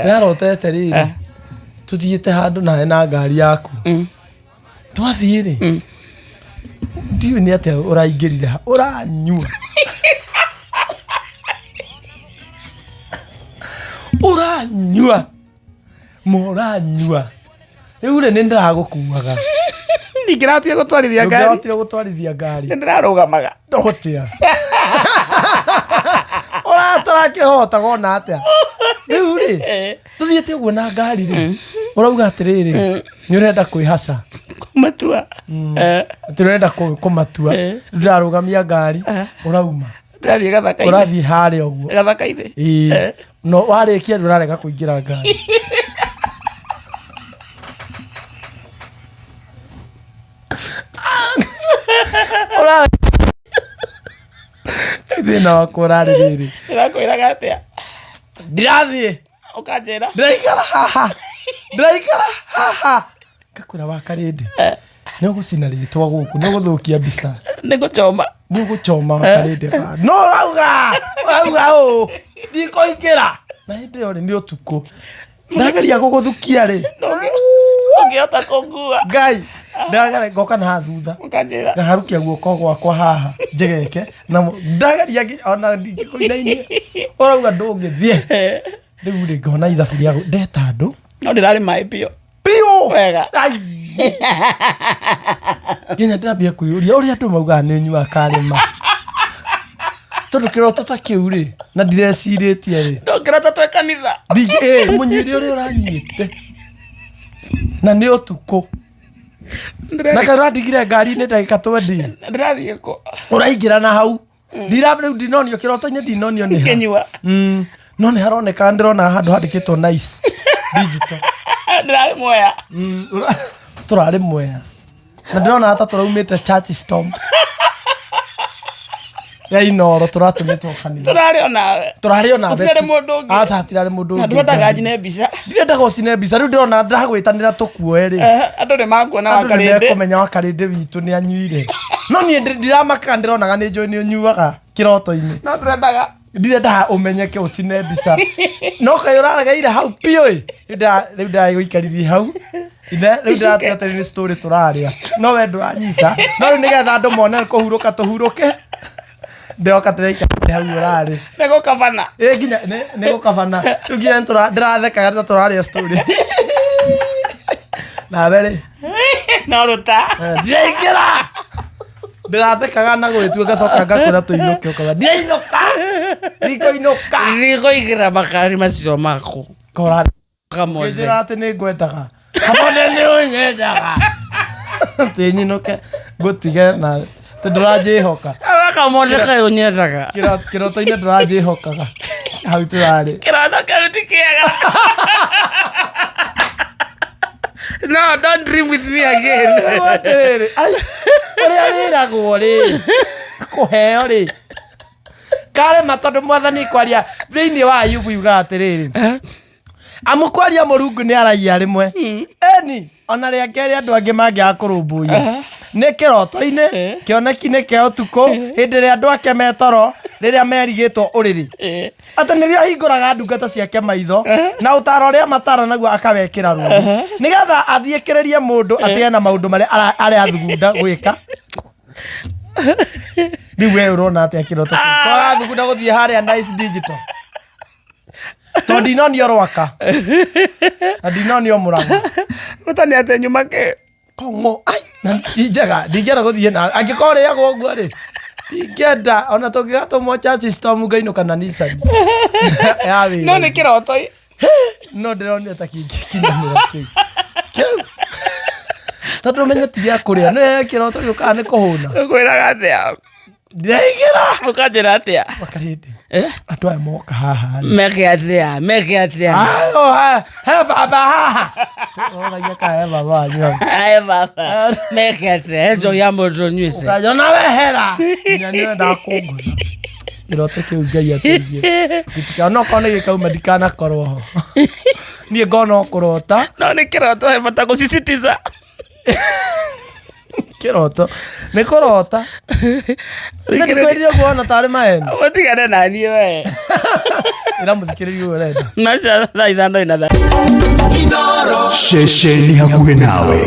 Ndĩrarotete rĩrĩ tũthiĩte handũ nawe na ngari yaku. Twathiĩ rĩ, ndiũĩ nĩ atĩa ũraingĩrire ha ũranyua, ũranyua ma ũranyua. Rĩu rĩ, nĩ ndĩragũkuaga. Ndingĩrahotire gũtwarithia ngari. Ndũngĩrahotire gũtwarithia ngari. Nĩ ndĩrarũgamaga. Ndũgũtĩa ũratara ona atĩa. Rĩu rĩ, tũthiĩte ũguo na ngari rĩ, ũrauga atĩrĩrĩ, nĩ ũrenda kwĩhaca. Kũmatua. Atĩ ũrenda kũmatua. Ndĩrarũgamia ngari, ũrauma. Ndĩrathiĩ gathaka-inĩ. Ũrathiĩ harĩa ũguo. Gathaka-inĩ. Ĩĩ. No warĩkia ndũrarega kũingĩra ngari. Thĩna wakwa ũrarĩ rĩrĩ. Ndĩrakwĩraga atĩa? Ndirathiĩ. Ũkanjĩra. Ndĩraikara haha. Ndĩraikara haha. Ngakwĩra wa Karĩndĩ. Nĩ ũgũcina rĩtwa gũkũ, nĩ ũgũthũkia mbica. Nĩ ngũchoma. Nĩ ũgũchoma wa Karĩndĩ. No ũrauga, ũrauga ũũ. Ndikũingĩra. Na hĩndĩ ĩyo rĩ, nĩ ũtukũ. Ndageria gũgũthukia rĩ. Ũngĩhota kũngua. Ngai, ndagera ngoka na haha thutha. Ũkanjĩra. Ngaharukia guoko gwakwa haha njegeke na ndageria ona ndingĩkũinainia. Ũrauga ndũngĩthiĩ. Rĩu rĩ, ngona ithabu rĩa ndeta andũ. No ndĩrarĩ maĩ biũ. Biũ. Wega. Ai. Nginya ndĩrambia kwĩyũria ũrĩa andũ maugaga nĩ ũnyuaga karĩma. Tondũ kĩroto ta kĩu rĩ, na ndirecirĩtie rĩ. Ndũngĩrota twĩ kanitha. Mũnyuĩre ũrĩa ũranyuĩte. Na nĩ ũtukũ. Na kaĩ ũrandigire ngari-inĩ ndagĩka twendi. Ndĩrathiĩ kũ? Ũraingĩra na hau. Ndira rĩu ndinonio kĩroto-inĩ, ndinonio nĩ ha. Ngĩnyua. No nĩ haroneka, ndĩrona handũ handĩkĩtwo Nice Digital. Ndĩrarĩ Mwea. Tũrarĩ Mwea. Na ndĩrona ta tũraumĩte Church Storm ya Inoro, tũratũmĩtwo kanitha. Tũrarĩ onawe. Tũrarĩ ona. Gũtirarĩ mũndũ ũngĩ. Aca, hatirarĩ mũndũ Na ũngĩ. ndwendaga njine mbica. Ndirendaga ũcine mbica. Rĩu ndĩrona ndĩragwĩtanĩra tũkuoe rĩ. Andũ nĩ makuona Andũ nĩ wakarĩndĩ. mekũmenya wakarĩndĩ witũ nĩ anyuire. No niĩ ndiramakaga, ndĩronaga nĩ njũĩ nĩ ũnyuaga kĩroto-inĩ. No ndũrendaga. Ndirendaga ũmenyeke ũcine mbica. No kaĩ ũraregeire hau biũ ĩ. Rĩu ndĩragũikarithia hau. Ine rĩu ndĩratua atĩ nĩ story tũrarĩa. No we ndũranyita. No rĩu nĩgetha andũ mone kũhurũka tũhurũke. Ndĩroka tũraikara hau ũrarĩ. Nĩ gũkabana. Ĩ nginya nĩ gũkabana. Rĩu nginya ndĩrathekaga ta tũrarĩa story. Nawe rĩ. No rũta. Ndiraingĩra. Ndĩrathekaga na gwĩtua, ngacoka ngakwĩra tũinũke, ũkauga ndirainũka. Ndikũinũka. Ndigũingĩra makari macio maku. Kora Kamothe. ngĩnjĩra atĩ nĩ ngwendaga. Kamothe nĩ ũnyendaga. Atĩ nyinũke ngũtige na atĩ ndũranjĩhoka. Aba kamothe kaĩ ũnyendaga. Kĩroto-inĩ ndũranjĩhokaga. Hau tũrarĩ. Kĩroto kĩu ti kĩega. No, don't dream with me again. Atĩrĩrĩ, ai, ũrĩa wĩragwo rĩ, kũheo rĩ, karema tondũ mwathani kwaria thĩinĩ wa Ayubu yugaga atĩrĩrĩ, amu kwaria Mũrungu nĩ aragia rĩmwe eni ona rĩa kerĩ andũ angĩ mangĩaga kũrũmbũiya nĩ kĩroto-inĩ, kĩoneki-inĩ kĩa ũtukũ, hĩndĩ ĩrĩa andũ ake metoro, rĩrĩa merigĩtwo ũrĩrĩ, atĩ nĩrĩo ahingũraga ndungata ciake maitho na ũtaaro ũrĩa matara naguo akawekĩra rũũri, nĩgetha athiĩkĩrĩrie mũndũ atigane na maũndũ marĩa arathugunda gwĩka. Rĩu we ũrona atĩa kĩroto kĩu? Ũrathugunda gũthiĩ harĩa Nice Digital, tondũ ndinonio Rwaka na ndinonio Mũrang'a. Bata nĩ atĩ nyuma kĩ. Kong'o ai, na ti njega, ndingĩenda gũthiĩ na angĩkorwo rĩagwo ũguo rĩ, ndingĩenda ona tũngĩgatũmwo Church Storm ngainũka na Nissan ya wĩra. No nĩ kĩroto ĩ. No ndĩronire ta kĩngĩkinyanĩra kĩu, tondũ ũmenye ti gĩa kũrĩa, nĩ kĩroto gĩũkaga nĩ kũhũna. Ngwĩraga atĩa? Ndiraingĩra. Ũkanjĩra atĩa? Wakarĩndĩ andũ aya moka haha rĩ. Meke atĩa? Meke atĩa? Ayo, he baba haha. Ũroragia kana he baba wanyu hau. Aye baba. Meke atĩa? He njohi ya mũndũ ũnyuĩte. Ũkanyona wehera. Nginya nĩ ũrendaga kũngũtha. Kĩroto kĩu Ngai ateithie. Gĩtika no korwo nĩ gĩkauma ndikanakorwo ho. Niĩ ngona o kũrota. No nĩ kĩroto, he bata gũcicitiza. Kĩroto nĩ kũrota. Nĩ ndikwĩrire kuona tarĩ maheni. Mũtigane na niĩ we. Ĩra mũthikĩrĩria ũyũ ũrenda. Maca thaa 5 ina thaa Ceceni hakuhĩ nawe.